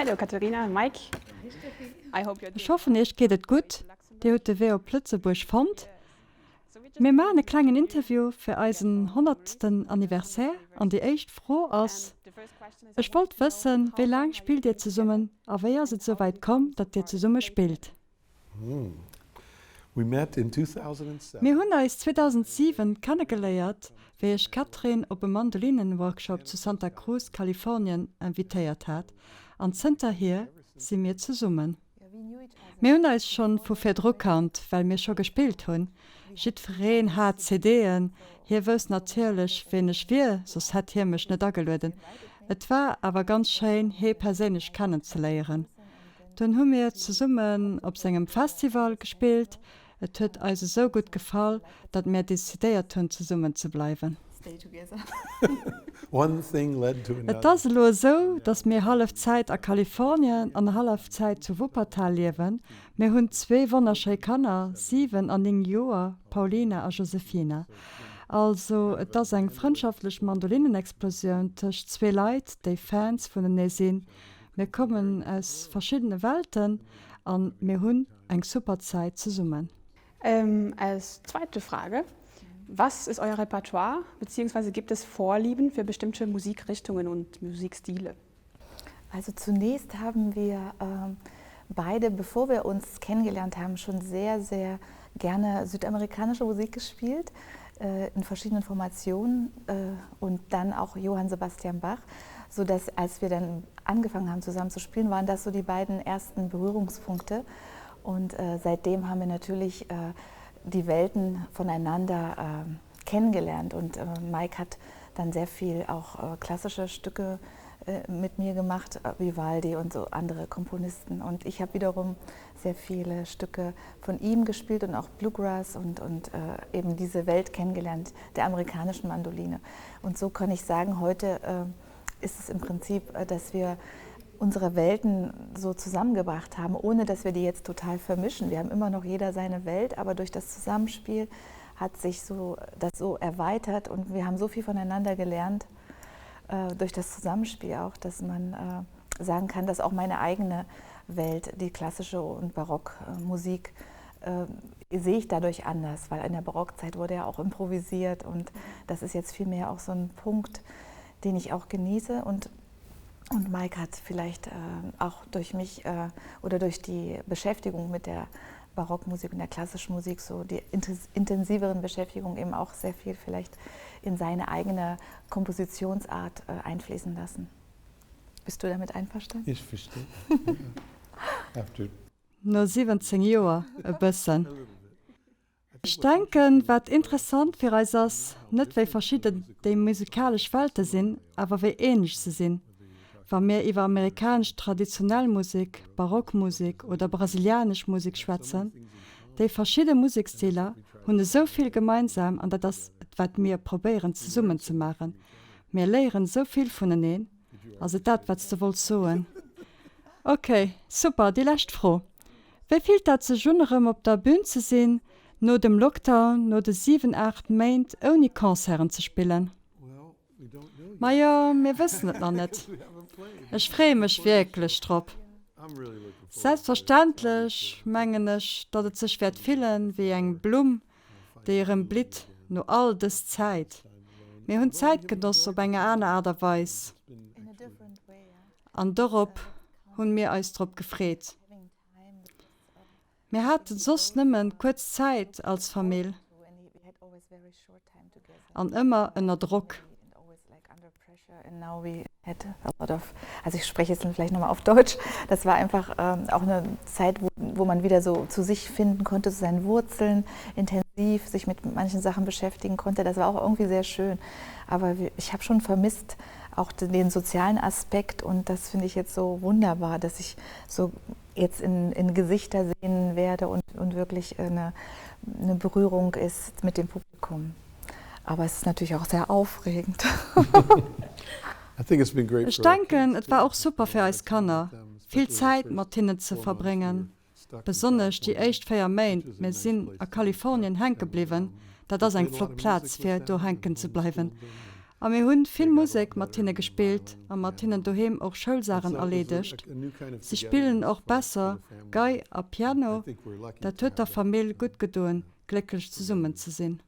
Hello Katharina and Mike. I hope you're Ech hoffen iech geet et gutt, dir hutt de Wee op Lëtzebuerg fonnt. Mir maachen e klengen Interview fir eisen honnertsten Anniversaire an déi éischt Fro ass, Ech wollt wëssen, wéi laang spillt dir zesummen a wéi ass et souwäit komm, datt dir zesumme spillt? Mir hunn eis 2007 kennegeléiert, wéi ech d'Catherine op e Mandolinen-Workshop zu Santa Cruz, Kalifornien, invitéiert hat, an zënterhier si mir zesummen. Mir hunn eis schonn vu virdru kannt, well mir scho gespillt hunn. Jiddwereen hat CD'en, hie wousst natierlech, ween ech wier, soss hätt hie mech net agelueden. Et war awer ganz schéin, hie perséinlech kennenzeléieren. Dunn hu mir zesummen op sengem Festival gespillt. Et huet eis esou gutt gefall, datt mir decidéiert hunn zesummen ze bleiwen. Et ass elo esou, datt mir hallef Zäit a Kalifornien an hallef Zäit zu Wuppertal liewen. Mir hunn zwee wonnerschéi Kanner, 7 an 9 Joer, Paulina a Josefina. Also et ass eng frëndschaftlech Mandolinenexplosioun tëscht zwee Leit, déi Fans vunenee sinn. Mir kommen aus verschiddene Welten an mir hunn eng super Zäit zesummen. Als zweite Frage, Was ist euer Repertoire beziehungsweise gibt es Vorlieben für bestimmte Musikrichtungen und Musikstile? Also zunächst haben wir äh, beide, bevor wir uns kennengelernt haben, schon sehr, sehr gerne südamerikanische Musik gespielt äh, in verschiedenen Formationen äh, und dann auch Johann Sebastian Bach, so dass als wir dann angefangen haben zusammen zu spielen, waren das so die beiden ersten Berührungspunkte. Und äh, seitdem haben wir natürlich äh, die Welten voneinander äh, kennengelernt und äh, Mike hat dann sehr viel auch äh, klassische Stücke äh, mit mir gemacht, äh, Vivaldi und so andere Komponisten. Und ich habe wiederum sehr viele Stücke von ihm gespielt und auch Bluegrass und, und äh, eben diese Welt kennengelernt der amerikanischen Mandoline. Und so kann ich sagen, heute äh, ist es im Prinzip, äh, dass wir unsere Welten so zusammengebracht haben, ohne dass wir die jetzt total vermischen. Wir haben immer noch jeder seine Welt, aber durch das Zusammenspiel hat sich so das so erweitert und wir haben so viel voneinander gelernt äh, durch das Zusammenspiel auch, dass man äh, sagen kann, dass auch meine eigene Welt, die klassische und Barockmusik, äh, sehe ich dadurch anders, weil in der Barockzeit wurde ja auch improvisiert und das ist jetzt vielmehr auch so ein Punkt, den ich auch genieße und und Mike hat vielleicht äh, auch durch mich äh, oder durch die Beschäftigung mit der Barockmusik und der klassischen Musik so die intensiveren Beschäftigung eben auch sehr viel vielleicht in seine eigene Kompositionsart äh, einfließen lassen. Bist du damit einverstanden? Ich verstehe. After No 17 Joer e bëssen. Ech denken, wat interessant fir eis ass, net wéi verschidden déi musikalesch Welte sinn, awer wéi ähnlech se sinn. Wa mir iwwer amerikanesch traditionell Musek, Barockmusek oder brasilianesch Musek schwätzen, déi verschidde Museksstiler hunn esou vill gemeinsam an dat ass et wat mir probéieren zesummen ze maachen. Mir léieren esou vill vuneneen. Ass et dat wat s de wollts soen? Ok, super. Déi lescht Fro, Wéi fillt dat sech un erëm op der Bün ze sinn, no dem Lockdown, no de 7, 8 Méint ouni Concerten ze spillen? Majo, mir wëssen et nach net. Ech freeë mech wierklech drop. Selbstverständlech mengen ech, datt et sech wäert fillen wéi eng Blumm, déi erëm blitt no all dës Zäit. Mir hunn d'Zäit genoss op eng aner Aart a Weis an dorop hunn mir eis drop gefreet. Mir haten soss nëmmen kuerz Zäit als Famill an ëmmer ënner Drock. Also ich spreche jetzt vielleicht nochmal auf Deutsch. Das war einfach ähm, auch eine Zeit, wo, wo man wieder so zu sich finden konnte, zu seinen Wurzeln intensiv sich mit manchen Sachen beschäftigen konnte. Das war auch irgendwie sehr schön. Aber ich habe schon vermisst auch den sozialen Aspekt und das finde ich jetzt so wunderbar, dass ich so jetzt in, in Gesichter sehen werde und, und wirklich eine, eine Berührung ist mit dem Publikum. Aber es ist natürlich auch sehr aufregend. Ech denken, et war och super fir eis Kanner, vill Zäit mat hinnen ze verbréngen, besonnesch déi éischt 4 Méint. Mir sinn a Kalifornien hänke bliwwen, dat ass eng flott Plaz fir do hänken ze bleiwen. A mir hunn vill Musek mat hinne gespillt a mat hinnen doheem och Schoulsaachen erleedegt. Si spillen och besser Gei a Piano. Dat huet der Famill gutt gedoen, glécklech zesummen ze sinn.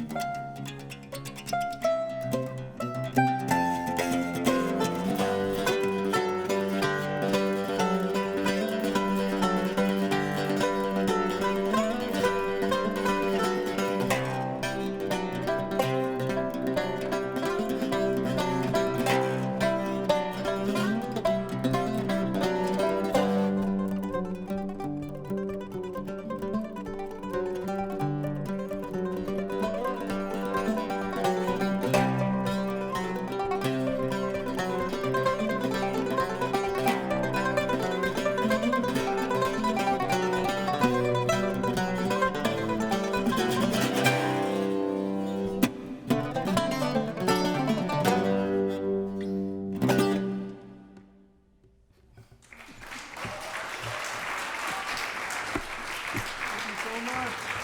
Thank you so much.